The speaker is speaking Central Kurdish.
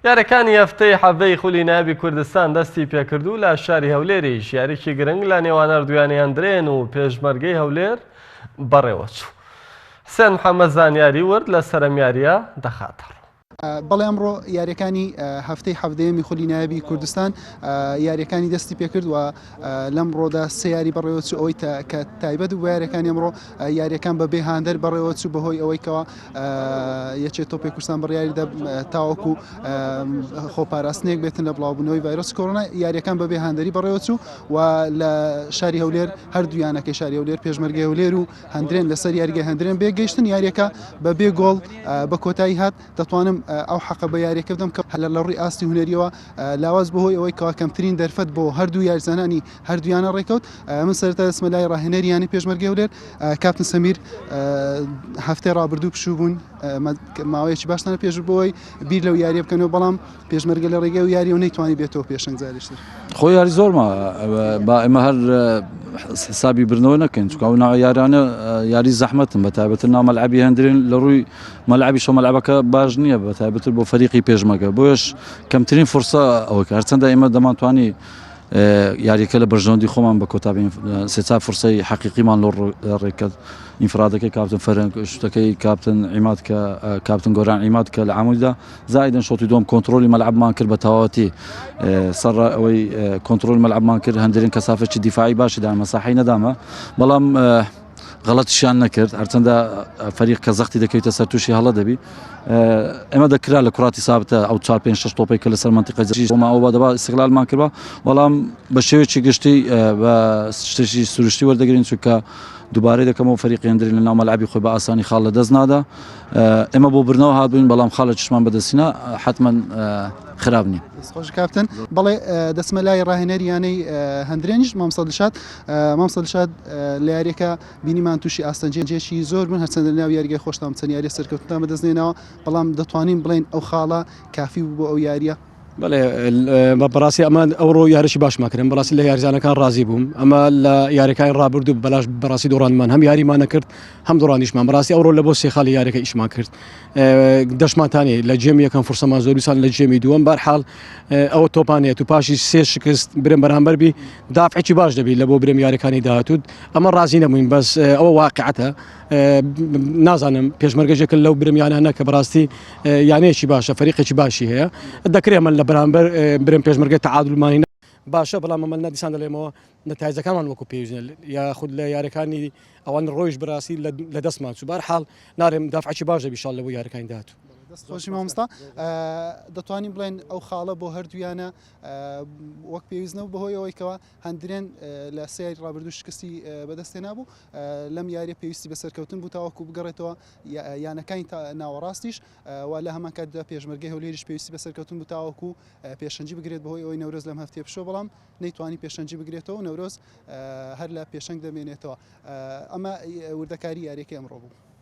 یاریەکانی هەفتەی حەڤدەی خولی نایابی کوردستان دەستی پێکرد و لە شاری هەولێریش یاریی گرنگ لە نێوان هەردوویانی هەندرێن و پێشمەرگەی هەولێر بەڕێوەچوو. حسێن محەممەد زانیاری ورد لەسەر ئەم یارییە دەخاتەڕوو. بەڵێ ئەمڕۆ یاریەکانی هەفتەی حەڤدەیەمی خولی نایابی کوردستان یاریەکانی دەستی پێکرد و لەم ڕۆدا سێ یاری بەڕێوەچوو ئەوەی کە تایبەت بوو بە یاریەکانی ئەمڕۆ یاریەکان بە بێ هاندەر بەڕێوەچوو بەهۆی ئەوەی کەوا یەکێ تۆپی کوردستان بڕیاریدا تاوەکو خۆپاراستنێک بێتن لە بڵاوبوونەوەی ڤایرۆسی کۆرۆنا یاریەکان بە بێ هاندەری بەڕێوەچوو و لە شاری هەولێر هەردوو یانەکەی شاری هەولێر پێشمەرگەی هەولێر و هەندرێن لەسەر یاریگای هەندرێن بێ گەیشتن یاریەکە بە بێ گۆڵ بە کۆتایی هات دەتوانم ئەو حەقە بە یاریەکە بدەم کە لە ڕووی ئاستی هونەریەوە لاواز بەهۆی ئەوەی کەوا کەمترین دەرفەت بۆ هەردوو یاریزانانی هەردوویانە ڕێکەوت من سەرەتا دەچمە لای ڕاهێنەری یانەی پێشمەرگەی هەولێر کاپتن سەمیر هەفتەی ڕابردوو پشوو بوون ماوەیەکی باشتانە پێش بۆی بیر لەو یاریە بکەنەوە بەڵام پێشمەرگە لە ڕێگەی و یاری و نەیتوانی بێتەوە پێشەنگ جارێکتر. خۆ یاری زۆرمە با ئێمە هەر حسابی بردنەوە نەکەین چونکە ئەو ناوە یارانە یاری زەحمەتن بە تایبەتر ناو مەلعەبی هەندرێن لە ڕووی مەلعەبی شۆ مەلعەبەکە باش نییە بە تایبەتر بۆ فەریقی پێشمەگە بۆیش کەمترین فرسە ئەوەکە هەرچەندە ئێمە دەمانتوانی یاریەکە لە بەرژەوەندی خۆمان بە کۆتا بین سێ چار فرسەی حەقیقیمان لۆ ڕێککەت ئینفرادەکەی کاپتن فەرەنگ شتەکەی کاپتن عیماد کە کاپتن گۆران عیماد کە لە عاموددا زائیدەن شۆتی دووەم کۆنترۆلی مەلعەبمان کرد بە تەواوەتی سەر ئەوەی کۆنترۆل مەلعەبمان کرد هەندرین کەسافێکی دیفاعی باشی دا مەساحەی نەدامە بەڵام غەڵەتیشیان نەکرد هەرچەندە فەریق کە زەختی دەکەویتە سەر تووشی هەڵە دەبی ئێمە دەکرا لە کوراتی سابتە ئەو 4 5 6 تۆپێک کە لەسەر منتیقە جیما ئەو دەبا ئیستقلالمان کردبا بەڵام بە شێوەیەکی گشتی بە شتێکی سروشتی وەردەگرین چونکە دووبارەی دەکەمەوە فەریقی هەندرین لە ناو مەلعەبی خۆی بە ئاسانی خاڵ لە دەست نادا ئێمە بۆ بردنەوە هاتبووین بەڵام خاڵێکیشمان بەدەستینا حتمما خراپ نییە. دەستخۆش کاپتن بەڵێ دەچمە لای ڕاهێنەری یانەی هەندرێنیش مامۆستا دلشاد مامۆستا دلشاد لە یاریەکە بینیمان تووشی ئاستەنجێکی زۆر بوون هەرچەندە لەناو یاریگای خۆشتان چەند یاریە سەرکەوتنتان بەدەست نێناوە بەڵام دەتوانین بڵێین ئەو خاڵە کافی بوو بۆ ئەو یاریە بەڵێ بەڕاستی ئەمە ئەوڕۆ یاریی باشمان کردن بەڕاستی لە یاریزانەکان ڕازی بووم ئەمە لە یاریەکانی ڕابردوو بەلاش بەڕاستی دۆڕانمان هەم یاریمانە کرد هەم دۆڕانیشمان بەڕاستی ئەوڕۆ لە بۆ سێ خاڵی یاریەکە ئیشمان کرد دەشمانتانی لە جێمی یەکەم فرسەمان زۆریسان لە جێمی دووەم بەرحاڵ ئەوە تۆپانێت و پاشی سێ شکست برم بەرامبەر بی دافعێکی باش دەبی لە بۆ برم یاریەکانی داهاتوو ئەمە ڕازی نەبووین بەس ئەوە واقعەتە نازانم پێشمەرگە ژێکە لەو برم یانانە کە بەڕاستی یانەیەکی باشە فەریقێکی باشی هەیە دەکرێت من لە بەرامبەر برم پێشمەرگە تەعادلمانی باشە بەڵام ئەمە نەدیسان دەڵێمەوە نەتایجەکانمان وەکو پێویست یاخود لە یارەکانی ئەوان ڕۆیش بەڕاستی لە دەستمان چوو بار حاڵ نارێم دافعی باش دەبی شاڵ لە بۆ یارەکانی داهاتوو. دەست خۆشی مامۆستا دەتوانین بڵێن ئەو خاڵە بۆ هەردوویانە وەک پێویست نەبوو بەهۆی ئەوەی کەوا هەندرێن لە سێ یاری ڕابردوو شکستی بەدەستهێنابوو لەم یاریە پێویستی بە سەرکەوتن بوو تاوەکو بگەڕێتەوە یانەکانی ناوەڕاستیش و لە هەمان کاتدا پێشمەرگەی هەولێریش پێویستی بە سەرکەوتن بوو تاوەکو پێشەنگی بگرێت بەهۆی ئەوەی نەورۆز لەم هەفتەیە پشووە بەڵام نەیتوانی پێشەنگی بگرێتەوە و نەورۆز هەر لە پێشەنگ دەمێنێتەوە ئەمە وردەکاری یاریەکەی ئەمڕۆ بوو.